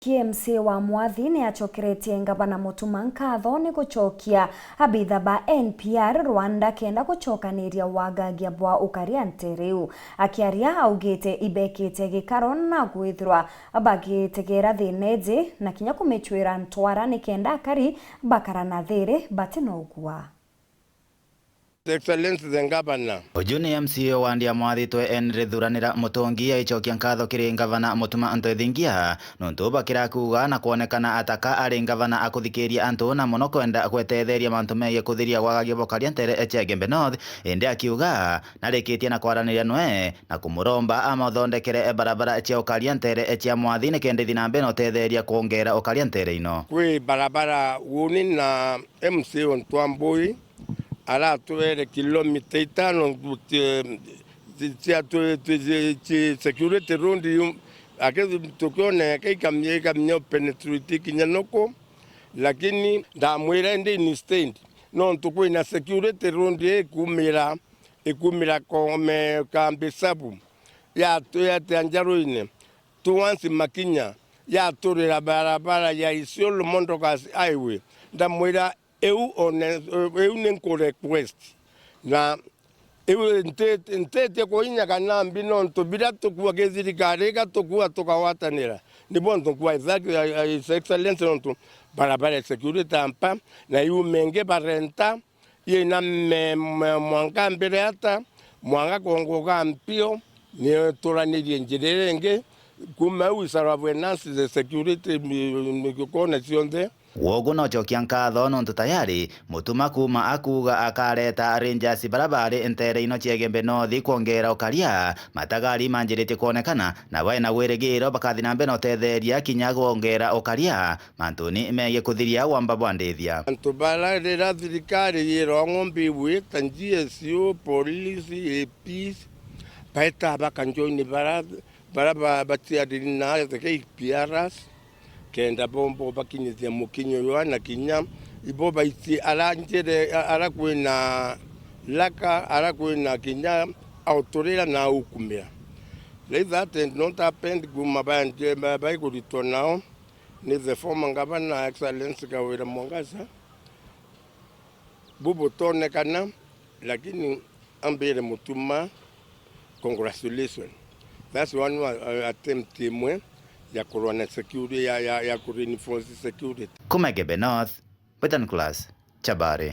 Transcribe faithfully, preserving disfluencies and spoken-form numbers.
Ki M C A wa Mwathi ni acokeretie ngavana Mutuma nkatho ni gucokia abitha ba N P R Rwanda kenda gucokaniria wagagia bwa ukaria ntere iu. Akiaria augite ibekite gikaro na kwithirwa bagitegera thina iji na kinya kumicwira ntwara ni kenda akari bakara na thiri bati na ugua. Excellency the Governor. Uju ni M C A wa wandi ya Mwathi twe Henry Thuranira Mutungi aicokia nkatho kiri ngavana Mutuma Ntwethingia nontu bakira kuuga na kwonekana ataka ari ngavana akuthikiria antu na mono kwenda gwetetheria mantu megie kuthiria gwagagia bokaria ntere cia Igembe North, indi akiuga narikitie na kwaraniria nwe na kumuromba amuthondekere barabara cia ukaria ntere cia Mwathi nikenda ithi na mbere na utetheria kwongera ukaria ntere ino. Kwi barabara uni na M C A o Ntwambui aratwere kilomita itano ngu-, ti-, ti-, cia twi-, twi-, ci-, ci-, security road yu, aki-, tukioneka ikamia, ikamia penetrate kinya nuku, lakini ndamwira indi instead, nontu kwina security road ikumira, ikumira Kome, Kambi Sabu, yatu-, yatia Njaruine, towards Makinya, yaturira barabara ya Isiolo Mondokas Highway. Ndamwira, iu one, iu ni nku request. Na iu nti-, ntitie kuinya kana mbi, nontu bira tukua kithirikari, iga tukua tukagwatanira. Ni bontu nkwa His Excellency, nontu barabara ya security ampa, na iu mengi barenta, yina me-, me-, mwanka mbere ata, mwanka kongoka mpio, ni turanirie njira iria ingi, kuma au isarabwe nasi the security, mi-, mi-, kona cionthe. Wogu nocokia nkatho nontu tayari Mutuma kuma akuuga akareta Rangers bara bari ntere ino cia Igembe North kwongera ukaria, matagari manjiritie kwonekana, na baina wirigiro bakathi na mbere na utetheria kinya kwongera ukaria mantuni megie kuthiria wamba bwa ndithia. Antu bara rira thirikari yirwa ng'ombe ibwita, G S U, police, A Ps, baeta bakanjoini bara, bara ba-, baciariri na the K P Rs, kenda bombo bakinyithia mukinyo yua na kinya ibo baiti ara njire, a-, ara kwina laka, ara kwina kinya auturira na aukumira. Like that and not happened kuma banje ba-, baikuritwa nao ni the former governor, Excellency Kawira Mwangaza. Bubutonekana, lakini ambire Mutuma, congratulations. That's one wa-, a-, attempt imwe ya kurwa na security, ya, ya, ya ku reinforce security. Kuma Igembe North, Britain Class, Chabari.